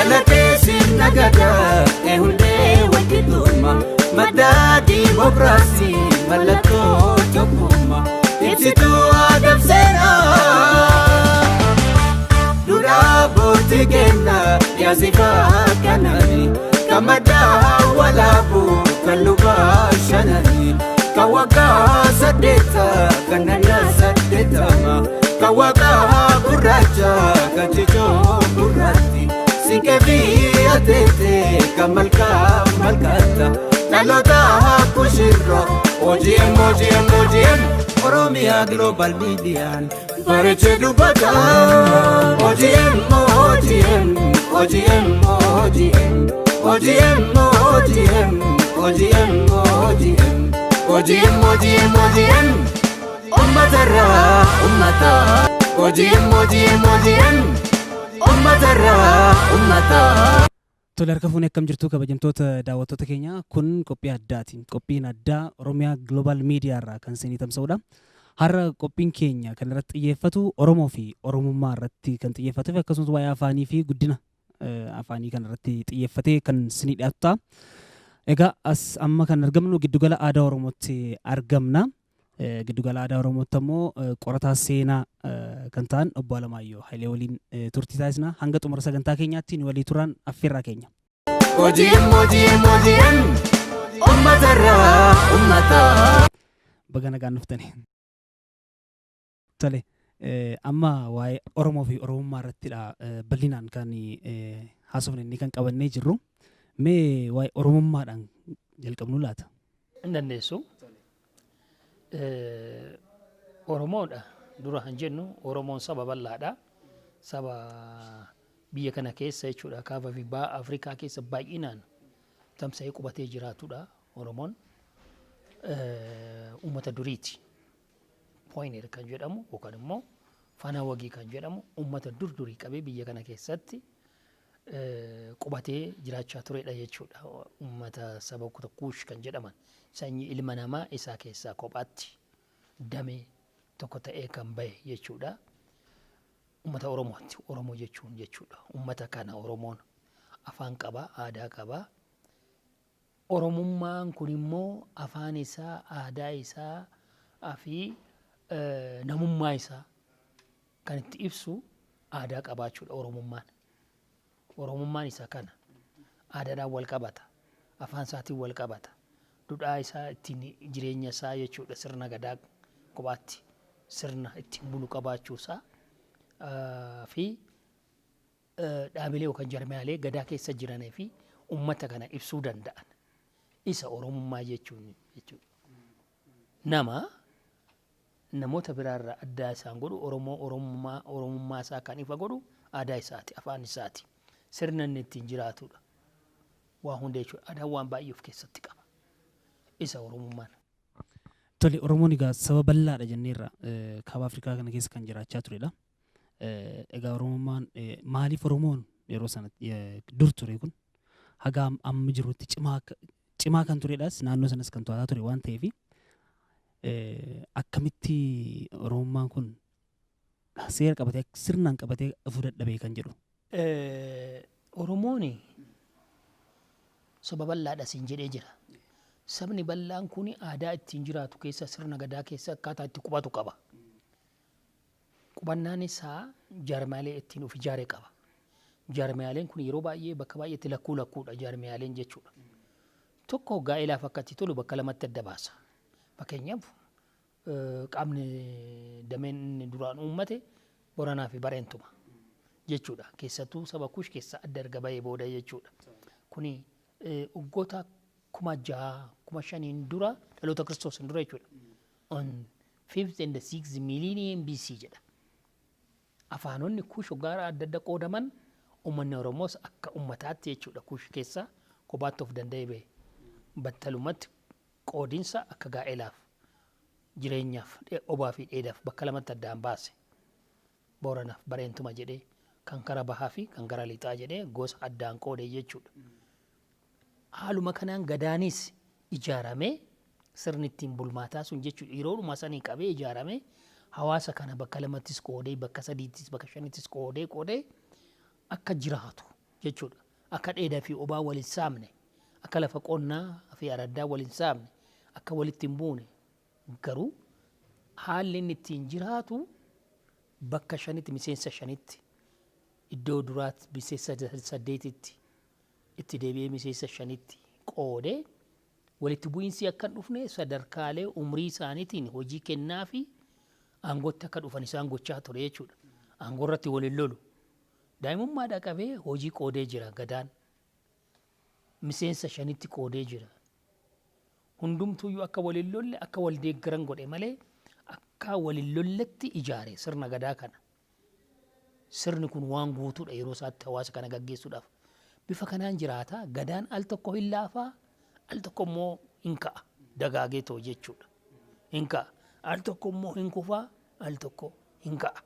Dhalatee sirna gadaa hundee walqixxummaa, madda diimokiraasii, mallattoo tokkummaa, ibsituu aadaa seenaa. Duudhaa abbootii keenyaa yaasifaa kanani, kan maddaa walaabuu, kan lubaa shananii, kan waggaa 8, kan naannaa 80, kan waggaa gurraacha, kan cicoo gurraatti, siinqee fi ateetee, kan malkaa malkaata dhaloota kushirra. OGM, OGM, OGM, Oromiyaa Global Miidiyaan bareechee dubbata. OGM, OGM, OGM, OGM, OGM, OGM, OGM, OGM, OGM, OGM, OGM, uummatarraa uummata. OGM, OGM, OGM, uummatarraa uummata. Tole, harka fuunee, akkam jirtu kabajamtoota daawwattoota keenya? Kun qophii addaati. Qophiin addaa Oromiyaa Global Media irraa kan isinii tamsa'udha. Har'a qophiin keenya kan irratti xiyyeeffatu Oromoo fi Oromummaa irratti kan xiyyeeffatuu fi akkasumas waa'ee afaanii fi guddina afaanii kan irratti xiyyeeffatee kan isinii dhiyaatu ta'a. Egaa as amma kan argamnu Giddugala Aadaa Oromootti argamna. Giddugala Aadaa Oromootti ammoo qorataa seenaa kan ta'an obbo Alamaayyoo Hayilee waliin turtii taasisna. Hanga xumura sagantaa keenyaatti nu walii turan affeerraa keenya. OGM, OGM, OGM, uummatarraa uummata. Baga nagaan dhuftani. Tole, amma waa'ee Oromoo fi Oromummaa irrattidha bal'inaan kan haasofne inni kan qabannee jirru. Mee waa'ee Oromummaadhaan jalqabnu laata? Hin dandeessu. Oromoodha dura kan jennu, Oromoon saba bal'aadha. Saba biyya kana keessa jechuudha, kaaba fi baha Afrikaa keessa baay'inaan tamsa'ee qubatee jiraatudha Oromoon. Uummata duriiti. Pioneer kan jedhamu yookaan immoo faana wagii kan jedhamu, uummata dur durii qabee biyya kana keessatti qubatee jiraachaa turedha jechuudha. Uummata saba Kuush kan jedhaman, sanyii ilma namaa isaa keessaa kophaatti damee tokko ta'ee kan bahe jechuudha. Uummata Oromooti. Oromoo jechuun jechuudha. Uummata kana Oromoon afaan qaba, aadaa qaba. Oromummaan kun immoo afaan isaa, aadaa isaa fi namummaa isaa kan itti ibsu aadaa qabaachuudha Oromummaan. Oromummaan isa kana. Aadaadhaan wal qabata. Afaan isaatiin wal qabata. Duudhaa isaa ittiin jireenya isaa jechuudha, sirna gadaa kophaatti sirna ittiin bulu qabaachuu isaa fi dhaabilee yookaan jarmiyaalee gadaa keessa jiranii fi uummata kana ibsuu danda'an isa Oromummaa jechuun jechuudha. Nama namoota biraarraa addaa isaan godhu, Oromoo Oromummaa isaa kan ifa godhu aadaa isaati, afaan isaati, sirna inni ittiin jiraatudha. Waa hunda jechuudha. Aadaan waan baay'ee of keessatti qaba. Isa Oromummaan. Tole, Oromoon egaa saba bal'aadha jenneerra, kaaba Afrikaa kana keessa kan jiraachaa turedha. Egaa Oromummaan maaliif, Oromoon yeroo sana dur ture kun haga amma jirutti cimaa kan turedhas, naannoo sanas kan to'ataa ture waan ta'eef, akkamitti Oromummaan kun seera qabatee, sirnaan qabatee dhufuu dadhabee kan jedhu. Oromoon saba bal'aadha siin jedhee jira. Sabni bal'aan kun aadaa ittiin jiraatu keessa, sirna gadaa keessa akkaataa itti qubatu qaba. Qubannaan isaa jaarmaalee ittiin of ijaare qaba. Jaarmiyaaleen kun yeroo baay'ee bakka baay'eetti lakkuu lakkuudha jaarmiyaaleen jechuudha. Tokko gaa'elaaf akka itti tolu bakka lamatti adda baasa. Fakkeenyaaf, qaamni dameen inni duraan uummate Boranaa fi Bareentuma jechuudha. Keessattuu saba Kush keessa adda erga bahee booda jechuudha. Kuni waggoota 6,000, 5,000 dura, dhaloota Kiristoosin dura jechuudha. On fifth and sixth millennium BC jedha. Afaanonni Kush waggaa adda adda qoodaman, uummanni Oromoos akka uummataatti jechuudha Kush keessa kophaatti of danda'ee bahe. Battalumatti qoodinsa akka gaa'elaaf, jireenyaaf, obaa fi dheedaaf bakka lamatti addaan baase. Booranaaf Bareentuma jedhee, kan kara bahaa fi kan gara lixaa jedhee gosa addaan qoode jechuudha. Haaluma kanaan gadaanis ijaaramee, sirni ittiin bulmaataa sun jechuudha, yeroodhuma sanii qabee ijaaramee, hawaasa kana bakka lamattis qoodee, bakka sadiittis, bakka shanittis qoodee qoodee akka jiraatu. jechuudha. Akka dheedaa fi obaa wal hin saamne, akka lafa qonnaa fi araddaa wal hin saamne, akka walitti hin buune garuu haalli inni ittiin jiraatu bakka shanitti miseensa shanitti iddoo duraatti miseensa saddeetitti itti deebi'ee miseensa shanitti qoodee walitti bu'iinsi akka hin dhufne sadarkaalee umrii isaaniitiin hojii kennaa fi aangootti akka dhufan isaan gochaa ture jechuudha. Aangoo irratti waliin lolu. Daa'imummaadhaa qabee hojii qoodee jira gadaan. Miseensa shanitti qoodee jira. Hundumtuuyyuu akka waliin lolle akka wal deeggaran godhe malee akka waliin lolletti ijaare sirna gadaa kana. Sirni kun waan guutuudha yeroo isaatti hawaasa kana gaggeessuudhaaf. Bifa kanaan jiraata gadaan al tokko hin laafaa al tokko immoo hin ka'a dagaagee ta'u jechuudha. Hin ka'a al tokko immoo hin kufaa al tokko hin ka'a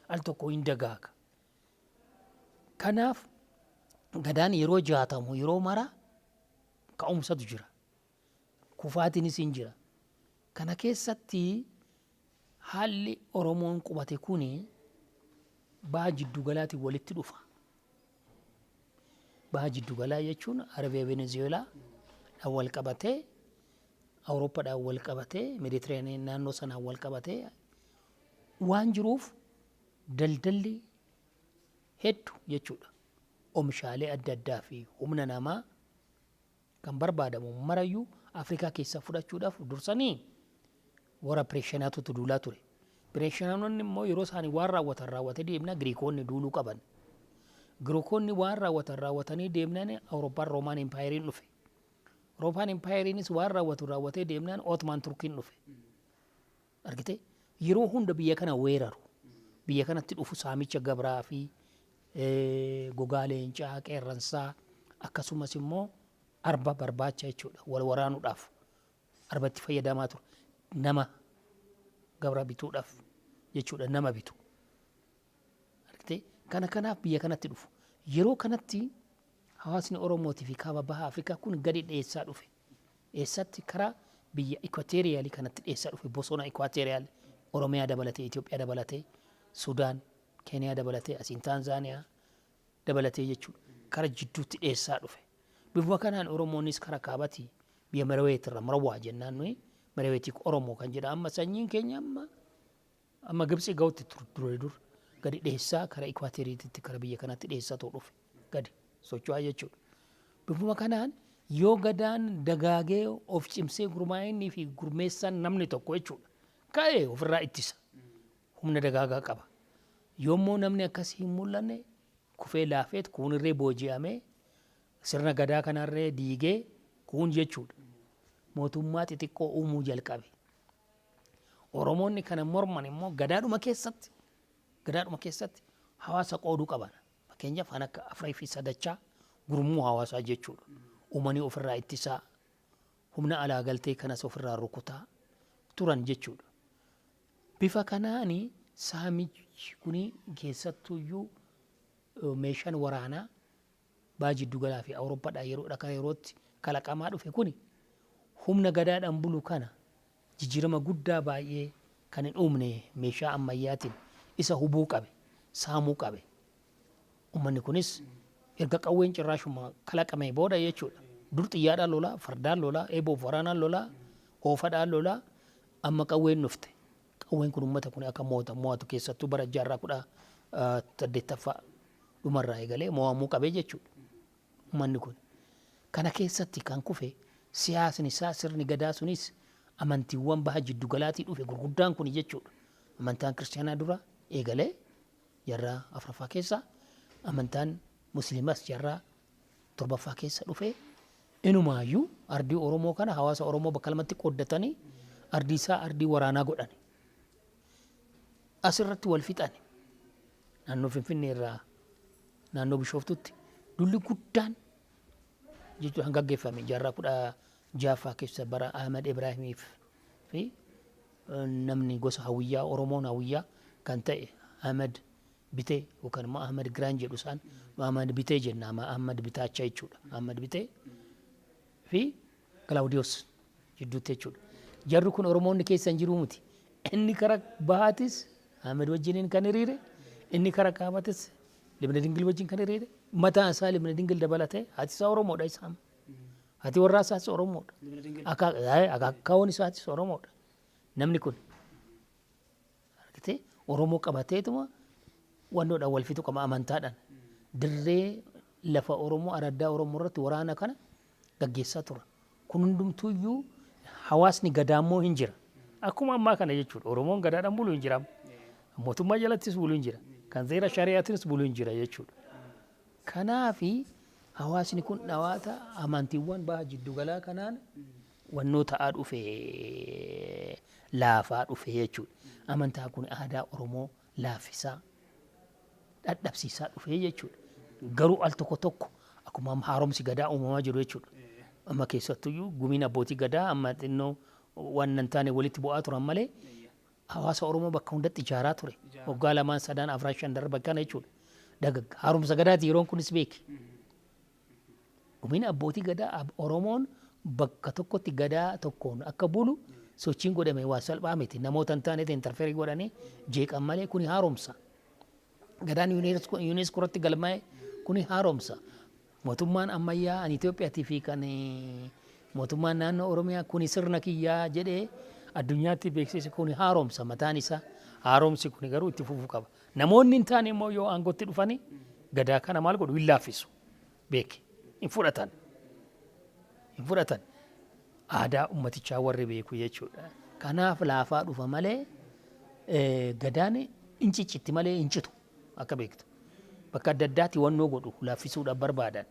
al tokko hin dagaaga. Kanaaf gadaan yeroo jaatamu yeroo mara ka'umsatu jira. Kufaatiinis hin jira. Kana keessatti haalli Oromoon qubate kuni baha jiddugalaatiin walitti dhufa. Baha jiddugalaa jechuun Arabiyaa Venezuelaa dhaan wal qabatee Awurooppaadhaan wal qabatee Meeditiraaniyan naannoo sanaan wal qabatee waan jiruuf daldalli hedduu jechuudha. Oomishaalee adda addaa fi humna namaa kan barbaadamu marayyuu Afrikaa keessaa fudhachuudhaaf dursanii warra Pireeshinaatutu duulaa ture. Pireeshinaanonni immoo yeroo isaanii waan raawwatan raawwatee deemnaa Giriikonni duuluu qaban. Giriikonni waan raawwatan raawwatanii deemnaan Awurooppaan Roomaan Impaayeriin dhufe. Roomaan Impaayeriinis waan raawwatu raawwatee deemnaan Ottoman Turkiin dhufe. Argitee yeroo hunda biyya kana weeraru. Biyya kanatti dhufu saamicha gabraa fi gogaa leencaa, qeerransaa akkasumas immoo arba barbaacha jechuudha wal waraanuudhaaf arba itti fayyadamaa ture. Nama gabra bituudhaaf jechuudha nama bitu. Argitee kana kanaaf biyya kanatti dhufu. Yeroo kanatti hawaasni Oromootii fi kaaba baha Afrikaa kun gadi dheessaa dhufe. Eessatti karaa biyya Ikwateeriyaalii kanatti dheessaa dhufe bosona Ikwateeriyaal Oromiyaa dabalatee Itoophiyaa dabalatee Sudaan Keeniyaa dabalatee asiin Taanzaaniyaa dabalatee jechuudha. Kara jidduutti dheessaa dhufe. Bifuma kanaan Oromoonis kara kaabatii biyya Maraweetirra Marawwaa jennaan nuyi Maraweetii Oromoo kan jedha amma sanyiin keenya amma amma Gibxii ga'utti dure dur gadi dheessaa kara Ikwateeriitti kara biyya kanatti dheessaa ta'u dhufe gadi socho'aa jechuudha. Bifuma kanaan yoo gadaan dagaagee of cimsee gurmaa'inni fi gurmeessaan namni tokko jechuudha. Ka'ee ofirraa ittisa. Humna dagaagaa qaba. Yommuu namni akkasii hin mul'anne kufee laafeet kuunirree booji'amee sirna gadaa kanarree diigee kuun jechuudha. Mootummaa xixiqqoo uumuu jalqabe. Oromoonni kana morman immoo gadaadhuma keessatti hawaasa qooduu qaban. Fakkeenyaaf kan akka afurii fi sadachaa gurmuu hawaasaa jechuudha. Uumanii ofirraa ittisaa humna alaa galtee kanas ofirraa rukutaa turan jechuudha. Bifa kanaani saamichi kuni keessattuyyuu meeshaan waraanaa baha jiddugalaa fi Awurooppaadhaa yeroodha kara yerootti kalaqamaa dhufe kuni humna gadaadhaan bulu kana jijjiirama guddaa baay'ee kan hin uumne meeshaa ammayyaatiin isa hubuu qabe saamuu qabe. Uummanni kunis erga qawween cirraashuma kalaqamee booda jechuudha. Dur xiyyaadhaan lolaa, fardaan lolaa, eeboof waraanaan lolaa, oofadhaan lolaa amma qawween dhufte. Qawween kun uummata kun akka mo'atu keessattuu bara jaarraa 18ffaa dhumarraa eegalee mo'amuu qabee jechuudha. Uummanni kun. Kana keessatti kan kufe siyaasni isaa sirni gadaa sunis amantiiwwan baha jiddugalaatii dhufe gurguddaan kun jechuudha. Amantaan kiristaanaa dura eegalee jaarraa 4ffaa keessa amantaan musliimas jaarraa 7ffaa keessa dhufe inumaayyuu ardii Oromoo kana hawaasa Oromoo bakka lamatti qooddatanii ardii isaa ardii waraanaa godhan. Asirratti wal fixan. Naannoo Finfinnee irraa naannoo Bishooftutti dulli guddaan jechuudha kan gaggeeffame jaarraa 16ffaa keessa bara Ahmad Ibraahimiif fi namni gosa Hawiyyaa Oromoon Hawiyyaa kan ta'e Ahmad Bitee yookaan immoo Ahmad Giraan jedhu isaan Ahmad Bitee jenna Ahmad Bitaacha jechuudha. Ahmad Bitee fi Kilaawudiyoos jidduutti jechuudha. Jarri kun Oromoonni keessa hin jiru miti. Inni kara bahaatis Ahmad wajjiniin kan hiriire, inni kara kaabatis Libna Dingil wajjin kan hiriire. Mataan isaa Libna Dingil dabalatee haati isaa Oromoodha isaan. Haati warraa isaas Oromoodha. Akaakaawwan isaatis Oromoodha. Namni kun argitee Oromoo qabateetuma wannoodhaan wal fixu qaba amantaadhaan. Dirree lafa Oromoo, araddaa Oromoo irratti waraana kana gaggeessaa tura. Kun hundumtuuyyuu hawaasni gadaammoo hin jira. Akkuma ammaa kana jechuudha. Oromoon gadaadhaan bulu hin jira. Mootummaa jalattis bulu hin jira. Kan seera shari'aatiinis bulu hin jira jechuudha. Kanaafi hawaasni kun dhawaata amantiiwwan baha jiddugalaa kanaan wannoo ta'aa dhufe, laafaa dhufe jechuudha. Amantaa kun aadaa Oromoo laaffisaa, dhadhabsiisaa dhufe jechuudha. Garuu al tokko tokko akkuma amma haaromsi gadaa uumamaa jiru jechuudha. Amma keessattuyyuu gumiin abbootii gadaa amma xinnoo waan hin taane walitti bu'aa turan malee hawaasa Oromoo bakka hundatti ijaaraa ture. Waggaa lamaan, sadan, afran, shan darban kana jechuudha. Dagagga haaromsa gadaati yeroon kunis beeki. Gumiin abbootii gadaa Oromoon bakka tokkotti gadaa tokkoon akka bulu sochiin godhame waa salphaa miti. Namoota hin taanetti interfere godhanii jeeqan malee kuni haaromsa. Gadaan UNESCO irratti galmaa'e kuni haaromsa. Mootummaan ammayyaa an Itoophiyaatii fi kan mootummaan naannoo Oromiyaa kuni sirna kiyyaa jedhee addunyaatti beeksise kuni haaromsa mataan isaa. Haaromsi kuni garuu itti fufuu qaba. Namoonni hin taane immoo yoo aangootti dhufanii gadaa kana maal godhu? Hin laaffisu. Beeki. Hin fudhatan. Hin fudhatan. Aadaa ummatichaa warri beeku jechuudha. Kanaaf laafaa dhufa malee gadaan hin ciccitti malee hin citu akka beektu. Bakka adda addaatti wannoo godhu laaffisuudhaaf barbaadan.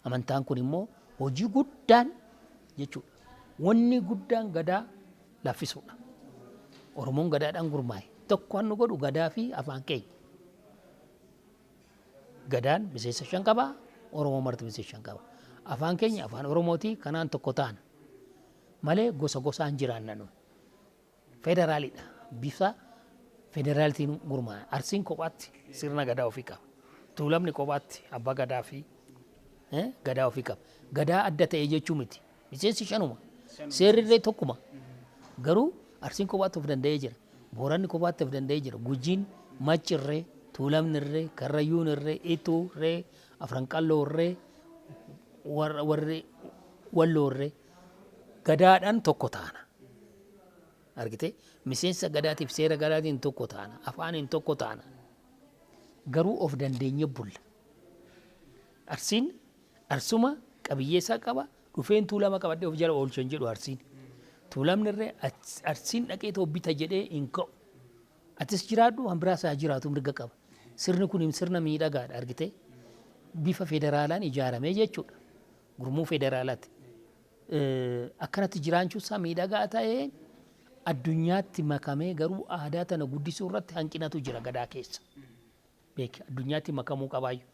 Amantaan kun immoo hojii guddaan jechuudha. Wanni guddaan gadaa laaffisuudha. Oromoon gadaadhaan gurmaa'e. Tokko kan nu godhu gadaa fi afaan keenya. Gadaan miseensa 5 qaba. Oromoo marti miseensa 5 qaba. Afaan keenya afaan Oromooti, kanaan tokko taana. Malee gosa gosaan jiraanna nu. Federaalidha. Bifa federaalitiin gurmaa'e. Arsiin kophaatti sirna gadaa ofii qaba. Tuulamni kophaatti abbaa gadaa fi gadaa ofii qaba. Gadaa adda ta'e jechuu miti. Miseensi shanuma. Seerri illee tokkuma. Garuu Arsiin kophaatti of danda'ee jira. Booranni kophaatti of danda'ee jira. Gujiin, Maccirree, Tuulamnirree, Karrayyuunirree, Ituurree, Afranqalloorree, warri Walloorree gadaadhaan tokko taana. Argitee, miseensa gadaatiif seera gadaatiin tokko taana. Afaaniin tokko taana. Garuu of dandeenye bulla. Arsiin arsuma qabiyyee isaa qaba. Dhufeen Tuulama qabadhee of jala oolchan jedhu Arsiin. Tuulamni irree Arsiin dhaqee too bita jedhee hin ka'u. Atis jiraadhu, han biraas haa jiraatu, mirga qaba. Sirni kun sirna miidhagaadha, argitee. Bifa federaalaan ijaaramee jechuudha. Gurmuu federaalaati. Akkanatti jiraachuun isaa miidhagaa ta'ee addunyaatti makamee garuu aadaa tana guddisuu irratti hanqinatu jira gadaa keessa. Beeki, addunyaatti makamuu qabaayyu.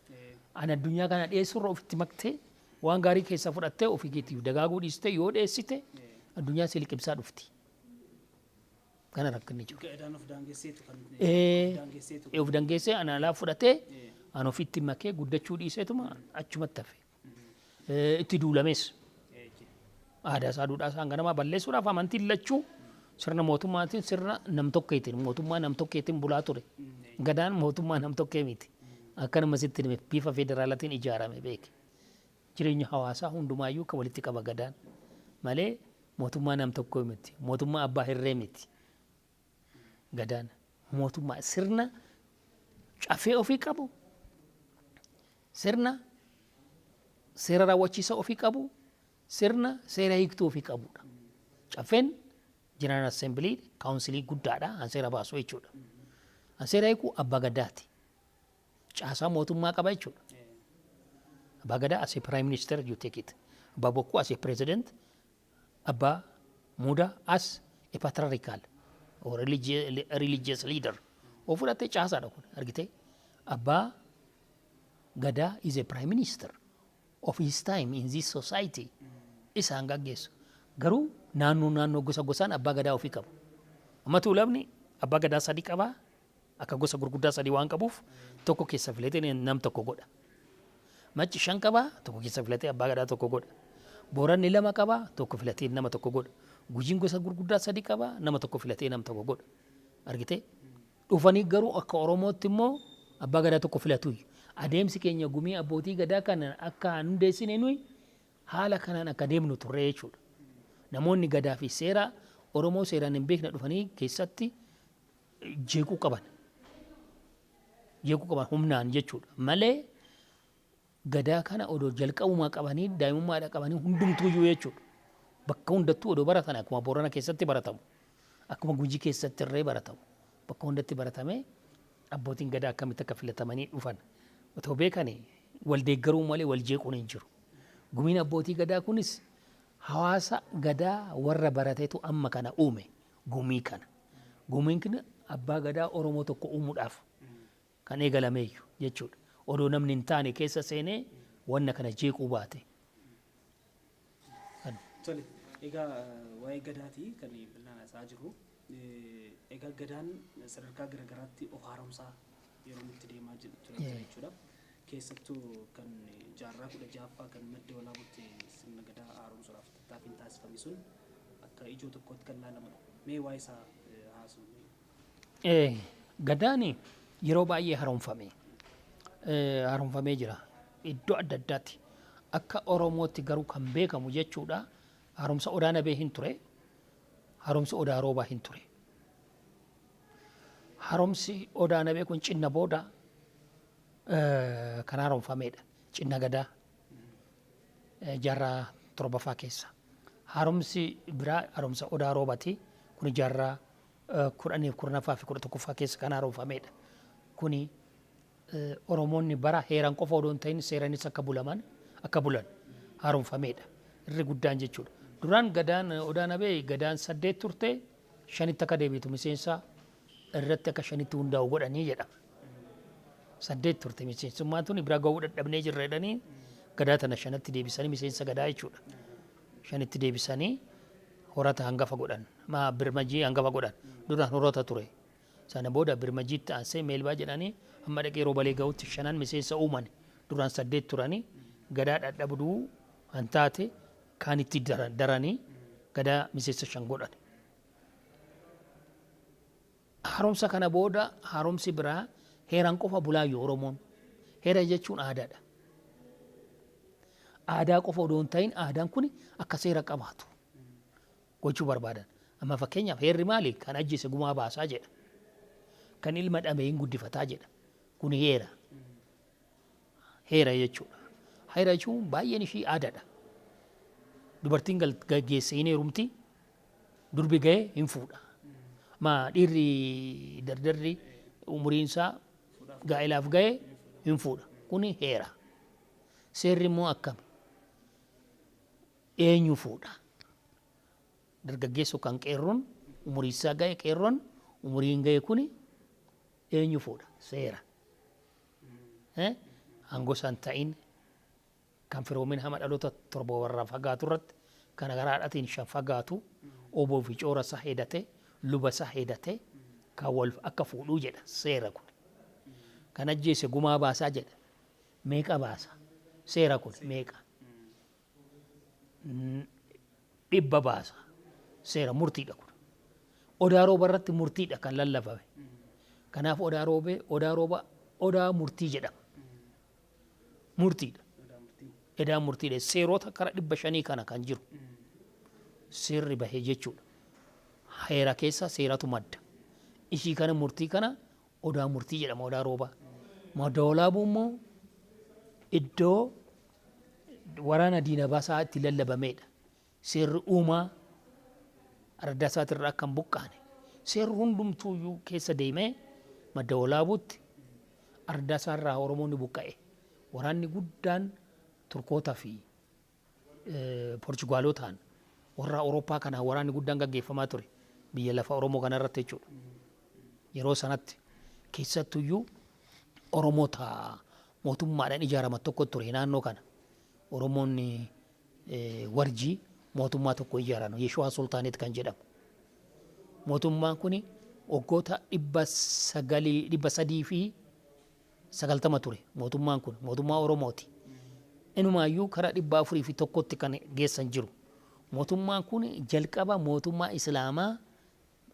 Ani addunyaa kana dhiyeessurra ofitti maktee waan gaarii keessa fudhattee ofii keetiif dagaaguu dhiistee yoo dhiyeessite addunyaa si liqimsaa dhufti. Kana rakkinni jiru. Gadaan of daangesseetu kan daangesseetu. Of dangeessee ana alaa fudhatee an ofitti makee guddachuu dhiiseetuma achumatti hafe. Itti duulames. Aadaa isaa, duudhaa isaa ganamaa balleessuudhaaf amantiin lachuu sirna mootummaatiin, sirna nam-tokkeetiin, mootummaa nam-tokkeetiin bulaa ture. Gadaan mootummaa nam-tokkee miti. Akkanuma sitti hime, bifa federaalatiin ijaarame, beeki. Jireenya hawaasaa hundumaayyuu kan walitti qaba gadaan. Malee mootummaa nam-tokkoo miti. Mootummaa abbaa hirree miti. Gadaan mootummaa sirna cafee ofii qabu, sirna seera raawwachiisa ofii qabu, sirna seera hiiktuu ofii qabudha. Caffeen General Assembly, council guddaadha, an seera baasu jechuudha. An seera hiikuu abbaa gadaati. Caasaa mootummaa qaba jechuudha. Abbaa gadaa as a prime minister you take it. Abbaa bokkuu as a president, abbaa muudaa as a patriarchal or religious leader. Oo fudhattee caasaadha kun, argitee. Abbaa gadaa is a prime minister of his time in this society. Isaan gaggeessu. Garuu naannoo naannoo, gosa gosaan abbaa gadaa ofii qabu. Amma Tuulamni abbaa gadaa sadi qabaa. Akka gosa gurguddaa sadii waan qabuuf tokko keessa filatee nam tokko godha. Macci shan qabaa, tokko keessa filatee abbaa gadaa tokko godha. Booranni lama qabaa, tokko filatee nama tokko godha. Gujiin gosa gurguddaa sadi qabaa, nama tokko filatee nam tokko godha. Argitee? Dhufanii garuu akka Oromootti immoo abbaa gadaa tokko filatu. Adeemsi keenya gumii abbootii gadaa kana akka hundeessine nuyi haala kanaan akka deemnu turre jechuudha. Namoonni gadaa fi seera Oromoo seeraan hin beekne dhufanii keessatti jeequu qaban. Jeequu qaban humnaan jechuudha. Malee gadaa kana odoo jalqabumaa qabanii daa'imummaadha qabanii hundumtuuyyuu jechuudha. Bakka hundattuu odoo baratan akkuma Boorana keessatti baratamu. Akkuma Gujii keessatti illee baratamu. Bakka hundatti baratamee abbootiin gadaa akkamitti akka filatamanii dhufan. Otoo beekanii wal deeggaruu malee wal jeequun hin jiru. Gumiin abbootii gadaa kunis hawaasa gadaa warra barateetu amma kana uume gumii kana. Gumiin kun abbaa gadaa Oromoo tokko uumuudhaaf kan eegalameeyyu jechuudha. Odoo namni hin taane keessa seenee wanna kana jeequu baate. Tole, egaa waa'ee gadaatii kan bal'inaan haasa'aa jirru. Egaa gadaan sadarkaa garaagaraatti of haaromsaa yeroo itti deemaa ture jechuudha. Keessattuu kan jaarraa 16ffaa kan madda walaabutti sirna gadaa haaromsuudhaaf tattaaffiin taasifame sun akka ijoo tokkootti kan ilaalamudha. Mee waa'ee isaa haasofne. Gadaan yeroo baay'ee haaromfame. Haaromfamee jira. Iddoo adda addaatti. Akka Oromootti garuu kan beekamu jechuudha. Haaromsa Odaa Nabee hin ture. Haaromsi Odaa Roobaa hin ture. Haaromsi Odaa Nabee kun cinna booda kan haaromfamedha. Cinna gadaa jaarraa 7ffaa keessa. Haaromsi biraa haaromsa Odaa Roobaati. Kun jaarraa 10fi 10ffaa fi 11ffaa keessa kan haaromfamedha. Kuni Oromoonni bara heeraan qofa odoo hin ta'in seeranis akka bulaman akka bulan haaromfamedha. Irri guddaan jechuudha. Duraan gadaan Odaa Nabee gadaan 8 turte 5tti akka deebitu miseensa irratti akka 5tti hundaa'u godhanii jedhama. 8 turte miseensummaan tuni bira ga'uu dadhabnee jirra jedhanii gadaa tana 5tti deebisanii miseensa gadaa jechuudha. 5tti deebisanii horata hangafa godhan. Maa birmajii hangafa godhan. Duraan horata ture. Sana booda birmajiitti aansee meelbaa jedhanii hamma dhaqee roobalee ga'utti 5 miseensa uuman. Duraan 8 turanii gadaa dhadhabduu kan taate kaan itti daranii gadaa miseensa 5 godhan. Haaromsa kana booda haaromsi biraa heeraan qofa bulaayyuu Oromoon. Heera jechuun aadaadha. Aadaa qofa odoo hin ta'in aadaan kun akka seera qabaatu gochuu barbaadan. Amma fakkeenyaaf heerri maali? Kan ajjeese gumaa baasaa jedha. Kan ilma dhabe hin guddifataa jedha. Kun heera. Heera jechuudha. Heera jechuun baay'een ishii aadaadha. Dubartiin geesse hin heerumti. Durbi ga'e hin fuudha. Ma dhiirri dardarri umuriin isaa gaa'ilaaf ga'e hin fuudha. Kuni heera. Seerri immoo akkami? Eenyu fuudha? Dargaggeessu kan qeerroon umurii isaa ga'e qeerroon umuriin ga'e kuni eenyu fuudha? Seera. Aangoo isaan ta'in kan firoomin hama dhaloota 7 warraa fagaatu irratti kan garaa haadhatiin 5 fagaatu oboo fi coora isaa hedate luba isaa hedate kan wal akka fuudhuu jedha seera kun. Kan ajjeese gumaa baasaa jedha. Meeqa baasa? Seera kun meeqa? 100 baasa. Seera murtiidha kun. Odaa rooba irratti murtiidha kan lallabame. Kanaaf odaa roobee odaa rooba odaa murtii jedhama. Murtiidha. Odaa murtiidha. Seerota kara 500 kana kan jiru. Seerri bahee jechuudha. Heera keessa seeratu madda. Ishii kana murtii kana odaa murtii jedhama odaa roobaa. Madda walaabuu immoo iddoo waraana diina baasaa itti lallabamedha. Seerri uumaa ardaa isaatirraa akka hin buqqaane. Seerri hundumtuuyyuu keessa deemee madda walaabuutti ardaa isaarraa Oromoonni buqqa'e. Waraanni guddaan Turkootaa fi Poorchugaalotaan warra Awurooppaa kanaan waraanni guddaan gaggeeffamaa ture biyya lafa Oromoo kanarratti jechuudha. Yeroo sanatti keessattuyyuu Oromoota mootummaadhaan ijaaraman tokko ture naannoo kana. Oromoonni warjii mootummaa tokko ijaaran Yeshuwaa Sultaanet kan jedhamu. Mootummaan kun waggoota 990 ture mootummaan kun mootummaa Oromooti. Inumaayyuu karaa 401tti kan geessan jiru. Mootummaan kun jalqaba mootummaa Islaamaa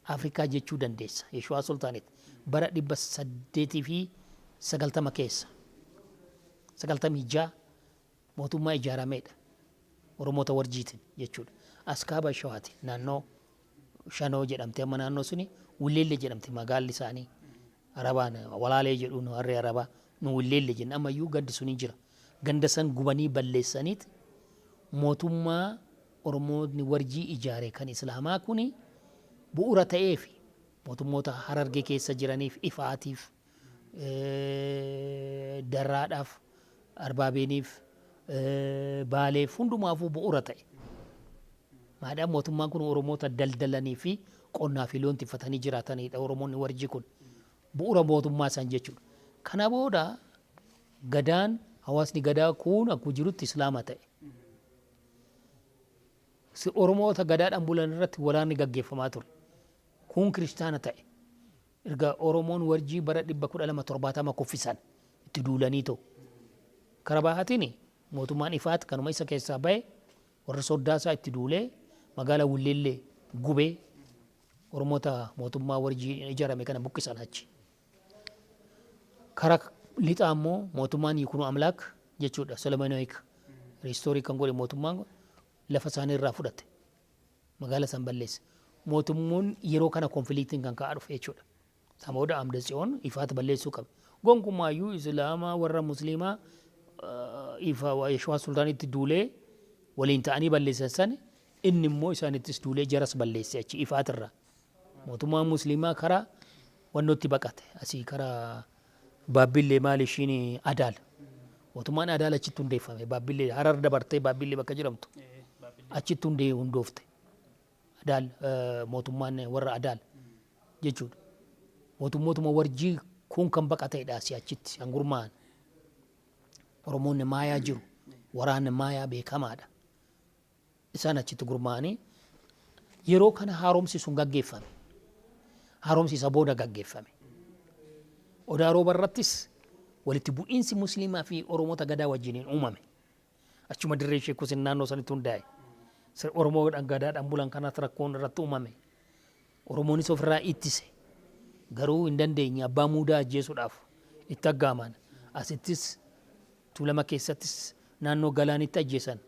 Afrikaa jechuu dandeessa. Yeshuwaa Sultaanet bara 890 keessa. 96 mootummaa ijaarameedha. Oromoota warjiitiin jechuudha. As kaaba Shawaati, naannoo Shanoo jedhamte, amma naannoo suni Willeelle jedhamti magaalli isaanii. Arabaan Walaalee jedhu, nu harree Arabaa nu Willeelle jenna, ammayyuu gandi suni jira. Ganda san gubanii balleessaniit mootummaa Oromoonni warjii ijaare kan Islaamaa kuni bu'uura ta'eef mootummoota Harargee keessa jiraniif, Ifaatiif, Darraadhaaf, Arbaabeeniif, Baaleef hundumaafuu bu'uura ta'e. Maadhaan mootummaan kun Oromoota daldalanii fi qonnaa fi loon tiffatanii jiraatanidha Oromoonni warjii kun. Bu'uura mootummaa isaan jechuudha. Kana booda Gadaan, hawaasni Gadaa kun akkuma jirutti Islaama ta'e. Oromoota Gadaadhaan bulan irratti waraanni gaggeeffamaa ture. Kun kiristaana ta'e. Erga Oromoon warjii bara 1270 kuffisan itti duulanii ta'u. Kara bahaatiin mootummaan Ifaat kanuma isa keessaa bahe warra soddaasaa itti duulee magaalaa Wulleellee gubee Oromoota mootummaa warjii ijaarame kana buqqisan achi. Kara lixaa immoo mootummaan Yikunoo Amlaak jechuudha, Solomonoik restore kan godhe mootummaan lafa isaanii irraa fudhate. Magaala san balleesse. Mootummoon yeroo kana conflictiin kan ka'aa dhufe jechuudha. Sana booda Amda Tsiyoon Ifaat balleessuu qabe. Gonkumaayyuu Islaamaa warra Musliimaa ifa Yeshwaa Sultaanitti duulee waliin ta'anii balleessan san inni immoo isaanittis duulee jaras balleesse achi Ifaat irraa. Mootummaan Musliimaa karaa wannootti baqate. Asii karaa Baabbillee maal ishiin Adaal. Mootummaan Adaal achitti hundeeffame. Baabbillee Harar dabartee Baabbillee bakka jedhamtu. Achitti hundee hundoofte. Adaal, mootummaan warra Adaal jechuudha. Mootummootuma warjii kun kan baqateedha asii achitti hangurmaa'an. Oromoonni Maayaa jiru. Waraanni Maayaa beekamaadha. Isaan achitti gurmaa'anii yeroo kana haaromsi sun gaggeeffame. Haaromsi isa booda gaggeeffame. Odaa Rooba irrattis walitti bu'iinsi Musliimaa fi Oromoota Gadaa wajjiniin uumame. Achuma dirree Sheek Huseen naannoo sanitti hundaa'e. Oromoodhaan Gadaadhaan bulan kanas rakkoon irratti uumame. Oromoonis ofirraa ittise. Garuu hin dandeenye, abbaa muudaa ajjeesuudhaaf itti aggaaman. Asittis Tuulama keessattis naannoo Galaanitti ajjeesan.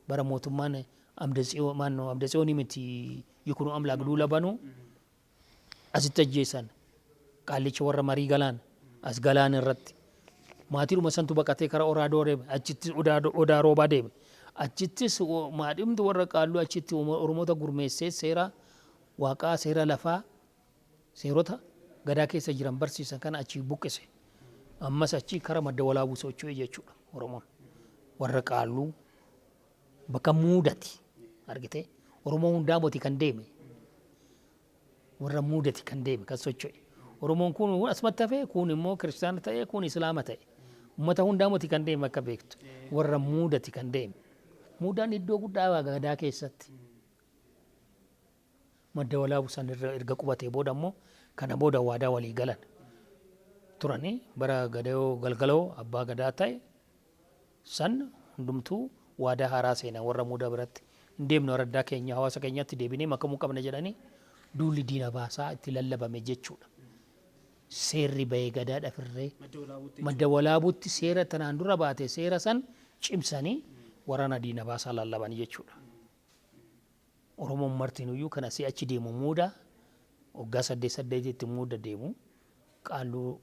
Bara mootummaan Amda Tsiyoonii miti, Yikunoo Amlaak duula banuu asitti ajjeesan. Qaallicha warra marii Galaan as Galaan irratti. Maatiidhuma santu baqatee kara Oraadoo deeme. Achittis Odaa Roobaa deeme. Achittis maadhimti warra qaalluu achitti Oromoota gurmeessee seera Waaqaa, seera lafaa, seerota Gadaa keessa jiran barsiisan kana achii buqqise. Ammas achii kara Madda Walaabuu socho'e jechuudha Oromoon. Warra qaalluu bakka muudati argite, Oromoo hundaa moti kan deeme. Warra muudati kan deeme, kan socho'e. Oromoon kun asumatti hafee, kun immoo kiristaana ta'e, kun Islaama ta'e. Uummata hundaa moti kan deeme akka beektu. Warra muudati kan deeme. Muudaan iddoo guddaa Gadaa keessatti. Madda Walaabuu san irra erga qubatee booda immoo kana booda waadaa walii galan turanii bara Gadayoo Galgaloo abbaa Gadaa ta'e san hundumtuu waadaa haaraa seenan, warra muudaa biratti hin deemnu, araddaa keenya, hawaasa keenyatti deebinee makamuu qabna jedhanii duulli diina baasaa itti lallabame jechuudha. Seerri bahee Gadaa dhafirree Madda Walaabuutti seera tanaan dura baate, seera san cimsanii waraana diina baasaa lallaban jechuudha. Oromoon martinuyyuu kan asii achi deemu muuda waggaa saddeet saddeetitti muuda deemu, qaalluu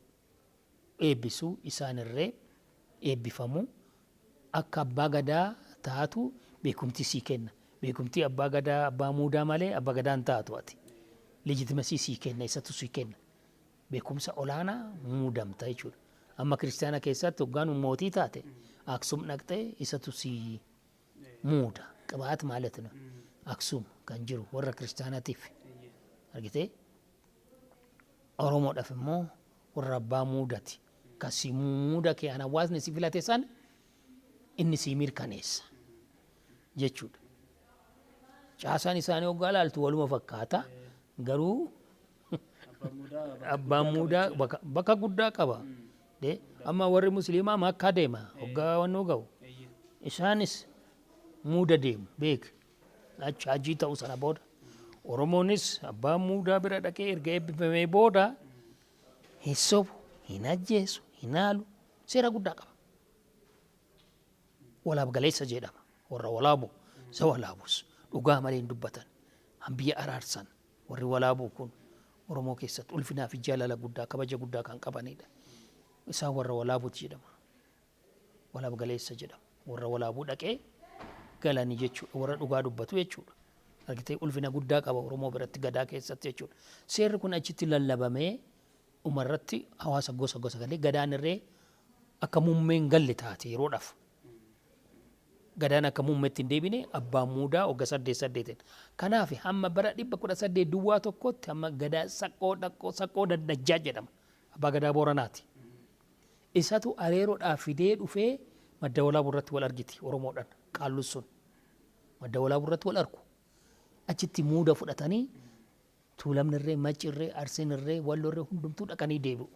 eebbisu, isaanirree eebbifamu, akka abbaa Gadaa taatu beekumtii sii kenna. Beekumtii abbaa Gadaa, abbaa muudaa malee abbaa Gadaa hin taatu ati. Legitimacy sii kenna, isatu sii kenna. Beekumsa olaanaa muudamta jechuudha. Amma kiristaana keessatti waggaan mootii taate Aksum dhaqxee isatu sii muuda. Qibaat ማለት ነው. Aksum kan jiru warra kiristaanaatiif. Argitee? Oromoodhaaf immoo warra abbaa muudati. Kan si muuda kee an hawaasni si filate san inni si mirkaneessa jechuudha. Caasaan isaanii hoggaa ilaaltu waluma fakkaata. Garuu abbaan muudaa bakka guddaa qaba. Amma warri Musliimaa Makkaa deema hoggaa wannoo ga'u. Isaanis muuda deemu beek. Achi hajii ta'u sana booda. Oromoonis abbaan muudaa bira dhaqee erga eebbifamee booda hin sobu, hin ajjeesu, hin haalu, seera guddaa qaba. Walaab galeessa jedhama. Warra Walaabu isa Walaabus dhugaa malee hin dubbatan. Biyya araarsan warri Walaabuu kun Oromoo keessatti ulfinaa fi jaalala guddaa, kabaja guddaa kan qabanidha. Isaan warra Walaabuuti jedhama. Walaab galeessa jedhama. Warra Walaabuu dhaqee galanii jechuudha. Warra dhugaa dubbatu jechuudha. Argitee, ulfina guddaa qaba Oromoo biratti gadaa keessatti jechuudha. Seerri kun achitti lallabamee umarratti hawaasa gosa gosa galee gadaan irree akka muummeen galle taate yeroodhaaf. Gadaan akka muummeetti hin deebine, abbaan muudaa waggaa 8 8. Kanaaf hamma bara 1801tti hamma gadaa Saqqoo Dhaqqoo, Saqqoo Daddajjaa jedhama. Abbaa gadaa Booranaati. Isatu areeroodhaaf fidee dhufee Madda Walaabuu irratti wal argiti Oromoodhaan, qaalluun sun. Madda Walaabuu irratti wal argu. Achitti muuda fudhatanii Tuulamni irree, Macci irree, Arsiin irree, Wallo irree hundumtuu dhaqanii deebi'u.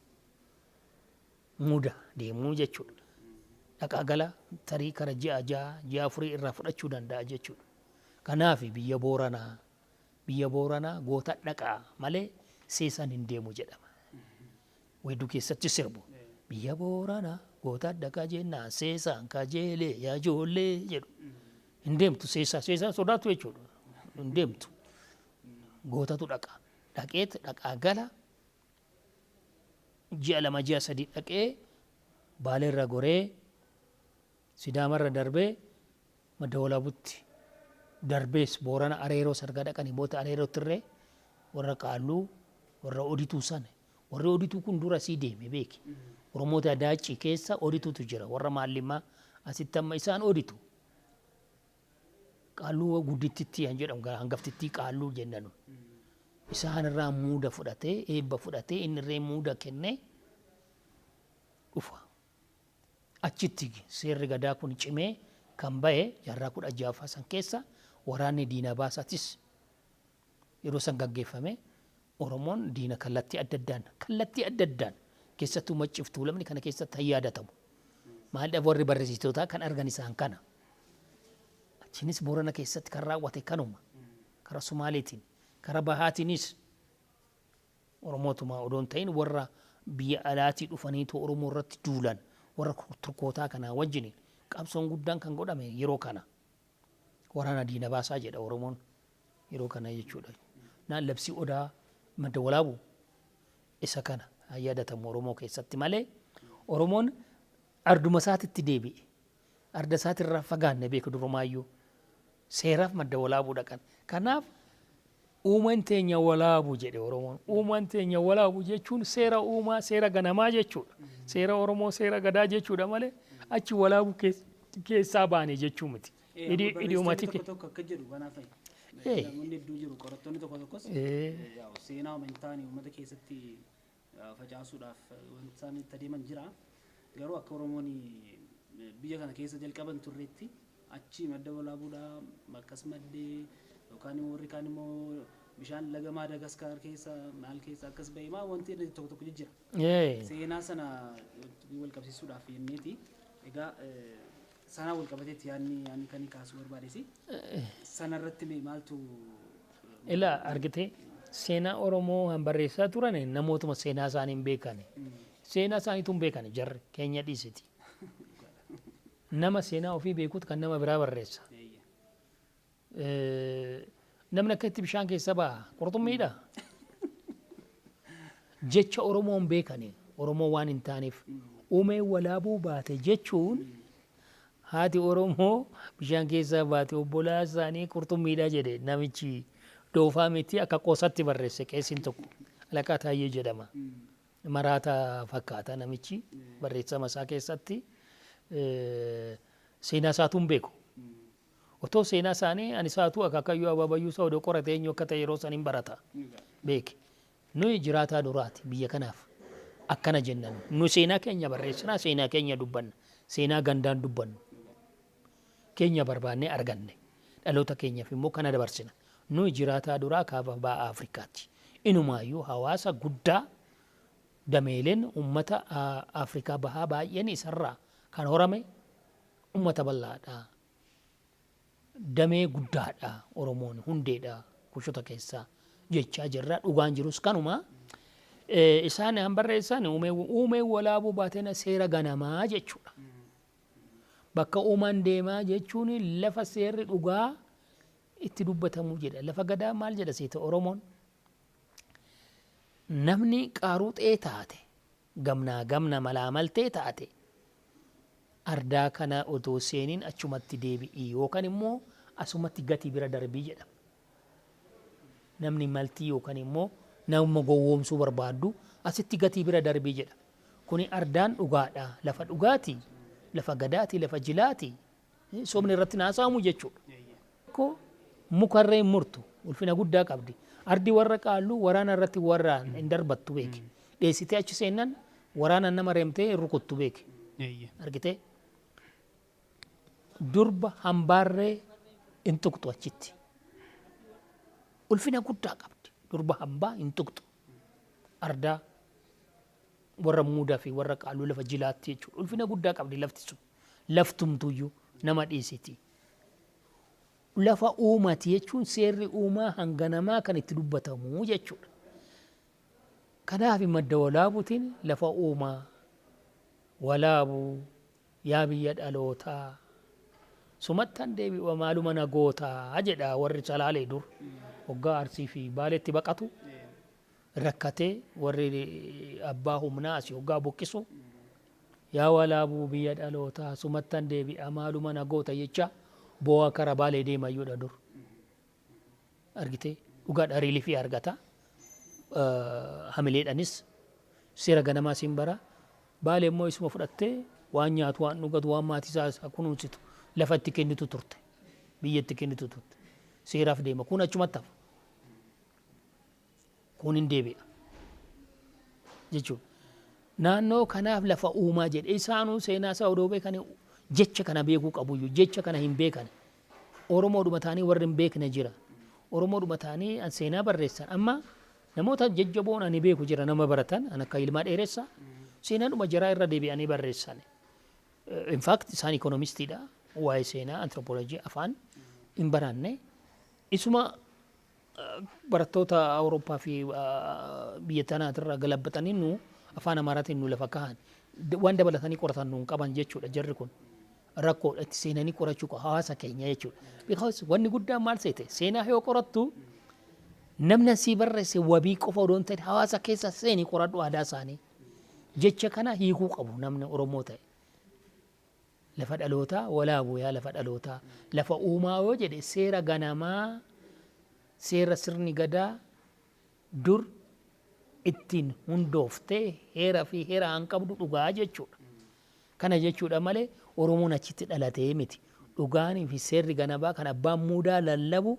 Muuda deemuu jechuudha. Dhaqaa gala tarii kara ji'a 6, ji'a 4 irraa fudhachuu danda'a jechuudha. Kanaaf biyya Booranaa goota dhaqaa malee seesaan hin deemu jedhama. Weedduu keessatti sirbu. Biyya Booranaa goota dhaqaa jennaan seesaan kajeelee yaa ijoollee jedhu. Hin deemtu seesaa, seesaan sodaatu jechuudha. Hin deemtu. Gootatu dhaqa. Dhaqeet dhaqaa gala, ji'a 2, ji'a 3 dhaqee Baaleerra goree, Sidaamarra darbee, Madda Walaabutti darbees Boorana Areeroo sargaa dhaqanii booda Areerootti irree warra qaalluu, warra odituu sana, warri odituu kun dura sii deeme beeki. Oromoota Daacii keessa odituutu jira, warra Maallimmaa asitti amma isaan oditu. Qaalluu guddittitti kan jedhamu, hangaftittii qaalluu jenna nu. Isaan irraa muuda fudhatee, eebba fudhatee, inni irree muuda kennee dhufa. Achitti seerri gadaa kun cimee kan bahe jaarraa 16ffaa san keessa. Waraanni diina baasaatis yeroo san gaggeeffame. Oromoon diina kallattii adda addaan, keessattuu Macciif Tuulamni kana keessatti hin yaadatamu. Maaliidhaaf warri barreessitootaa kan argan isaan kana. Achinis Boorana keessatti kan raawwate kanuma. Karaa Sumaaleetiin, karaa Bahaatiinis Oromootuma odoo hin ta'in warra biyya alaatii dhufaniitu Oromoo irratti duulan, warra Turkootaa kanaa wajjin qabsoon guddaan kan godhame yeroo kana. Waraana diina baasaa jedha Oromoon yeroo kana jechuudha. Naan labsii Odaa Madda Walaabu isa kana yaadatamu Oromoo keessatti malee Oromoon arduma isaatitti deebi'e. Arda isaatirraa fagaanne beeku durumaayyuu. Seeraaf Madda Walaabuu dhaqan. Kanaaf uumaan teenya Walaabu jedhe Oromoon. Uumaan teenya Walaabu jechuun seera uumaa, seera ganamaa jechuudha. Seera Oromoo, seera gadaa jechuudha malee achi Walaabuu keessaa baane jechuu miti. Idiomatic. Tokko tokko akka jedhu kanaaf namoonni hedduu jiru, qorattoonni tokko tokkos seenaa amantaan uummata keessatti facaasuudhaaf wanti isaan itti adeeman jira. Garuu akka Oromoon biyya kana keessa jalqaban turreetti achi Madda Walaabuudhaa akkas maddee, yookaan immoo warri kaan immoo bishaan laga Maadagaskaar keessa maal keessa akkas ba'e maa wanti inni tokko tokko jira. Seenaa sana wal qabsiisuudhaaf jenneeti. Egaa sanaa wal qabateetti yaadni kan kaasuu barbaadesi. Sanarratti mee maaltu? Ilaa, argitee, seenaa Oromoo kan barreessaa turan namootuma seenaa isaanii hin beekani. Seenaa isaaniitu hin beekani jarri keenya dhiisiti. Nama seenaa ofii beekutu kan nama biraa barreessa. Namni akka itti bishaan keessa ba'a qurxummiidha. Jecha Oromoo hin beekani, Oromoo waan hin taaneef uumee Walaabuu baate jechuun haati Oromoo bishaan keessaa baate, obbolaa isaanii qurxummiidha jedhe namichi doofaa miti, akka qoosatti barreesse. Qeessiin tokko Alaqaa Taayyee jedhama. Maraata fakkaata namichi barreessama isaa keessatti, seenaa isaatu hin beeku. Otoo seenaa isaanii ani isaatu akaakayyuu abaabayyuu isaa odoo qorate eenyu akka ta'e yeroo san hin barata. Beeki. Nuyi jiraataa duraati biyya kanaaf. Akkana jenna nu. Nu seenaa keenya barreessinaa, seenaa keenya dubbanna. Seenaa gandaan dubbannu. Keenya barbaannee arganne. Dhaloota keenyaaf immoo kana dabarsina. Nuyi jiraataa duraa kaaba ba'a Afrikaati. Inumaayyuu hawaasa guddaa dameeleen uummata Afrikaa bahaa baay'een isarraa kan horame uummata bal'aadha. Damee guddaadha Oromoon, hundeedha Kushota keessaa jechaa jirra. Dhugaan jirus kanuma. Isaan han barreessan uumee Walaabuu baateen seera ganamaa jechuudha. Bakka uumaan deemaa jechuun lafa seerri dhugaa itti dubbatamu jedha. Lafa gadaa maal jedha seeta Oromoon? Namni qaaruxee taate, gamnaa gamna malaamaltee taate, ardaa kana otoo seeniin achumatti deebi'i yookaan immoo asumatti gatii bira darbii jedhama. Namni maltii yookaan immoo nama gowwoomsuu barbaaddu asitti gatii bira darbii jedha. Kuni ardaan dhugaadha. Lafa dhugaati, lafa gadaati, lafa jilaati. Sobni irratti naasa'amu jechuudha. Tokko mukarree hin murtu, ulfina guddaa qabdi. Ardi warra qaalluu waraana irratti warra hin darbattu beeki. Dheessitee achi seennan waraana nama reemtee hin rukuttu beeki. Argitee? Durba hambaarree hin tuqxu achitti. Ulfina guddaa qabdi. Durba hambaa hin tuqxu. Ardaa warra muudaa fi warra qaalluu lafa jilaatti jechuudha. Ulfina guddaa qabdi lafti sun. Laftumtuyyuu nama dhiisiti. Lafa uumati jechuun seerri uumaa hanga namaa kan itti dubbatamu jechuudha. Kanaaf madda walaabuutiin lafa uumaa, walaabuu, yaa biyya dhalootaa, sumattan deebi'a maaluma na gootaa jedha warri Salaalee dur. Hoggaa Arsii fi Baaleetti baqatu rakkatee warri abbaa humnaa asii hoggaa buqqisu yaa walaabuu biyya dhalootaa sumattan deebi'a maaluma na goota jecha boo'aa kara Baalee deemayyuudha dur. Argitee dhugaadha riilifii argata. Hamileedhanis seera ganamaa siin bara. Baalee immoo isuma fudhattee waan nyaatu, waan dhugatu, waan maatii isaa kunuunsitu lafa itti kennitu turte. Biyya itti kennitu turte. Seeraaf deema. Kun achumatti hafa. Kun hin deebi'a. Jechuudha. Naannoo kanaaf lafa uumaa jedhe isaanuu seenaa isaa odoo beekan jecha kana beekuu qabuyyuu jecha kana hin beekan. Oromoodhuma ta'anii warri hin beekne jira. Oromoodhuma ta'anii an seenaa barreessan. Amma namoota jajjaboon ani beeku jira nama baratan an akka Ilmaa Dheeressaa seenaadhuma jaraa irra deebi'anii barreessan. In fact isaan ikoonomistiidha. Waa'ee seenaa anthropology afaan hin baranne. Isuma barattoota Awurooppaa fi biyya tanaatirraa galabbatanii nu afaan Amaaraatiin nu lafa kahan. Waan dabalatanii qoratan nu hin qaban jechuudha jarri kun. Rakkoodha itti seenanii qorachuu hawaasa keenya jechuudha. Because wanni guddaan maal seete, seenaa yoo qorattu namni asii barreesse wabii qofa odoo hin ta'in hawaasa keessa seenii qoradhu aadaa isaanii. Jecha kana hiikuu qabu namni Oromoo ta'e. Lafa dhalootaa walaabuu yaa lafa dhalootaa. Lafa uumaa yoo jedhe seera ganamaa, seera sirni gadaa dur ittiin hundooftee heera fi heera han qabdu dhugaa jechuudha. Kana jechuudha malee Oromoon achitti dhalatee miti. Dhugaanii fi seerri ganamaa kan abbaan muudaa lallabu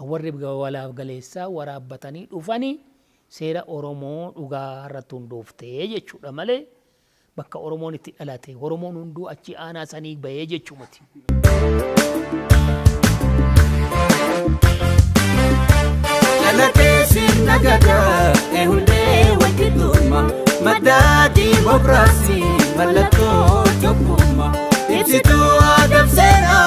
warri walaaf galeessaa waraabbatanii dhufanii seera Oromoo dhugaa irratti hundooftee jechuudha malee bakka Oromoon itti dhalate Oromoon hunduu achi aanaa sanii bahee jechuu miti. Dhalatee sirna gadaa hundee walqixxummaa, madda diimokiraasii, mallattoo tokkummaa, ibsituu aadaa seenaa.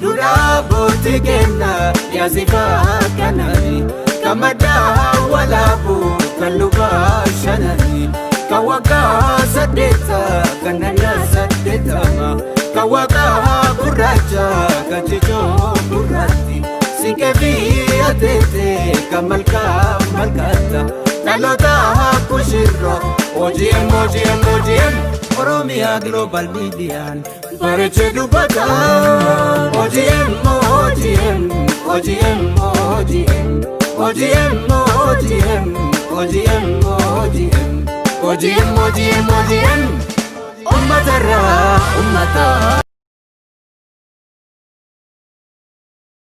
Duudhaa abbootii keenyaa yaasifaa kanani, kan maddaa walaabuu, kan lubaa shanani, kan waggaa saddeetta, kan ganna saddeettama, kan waggaa gurraacha, kan cicoo gurraatti, siinqee fi ateetee, kan malkaa malkaata dhaloota kushirro. OGM, OGM, OGM, Oromiyaa Global Miidiyaan bareechee dubbata. OGM, OGM, OGM, OGM, OGM, OGM, OGM, OGM, OGM, OGM, OGM, uummatarraa uummata.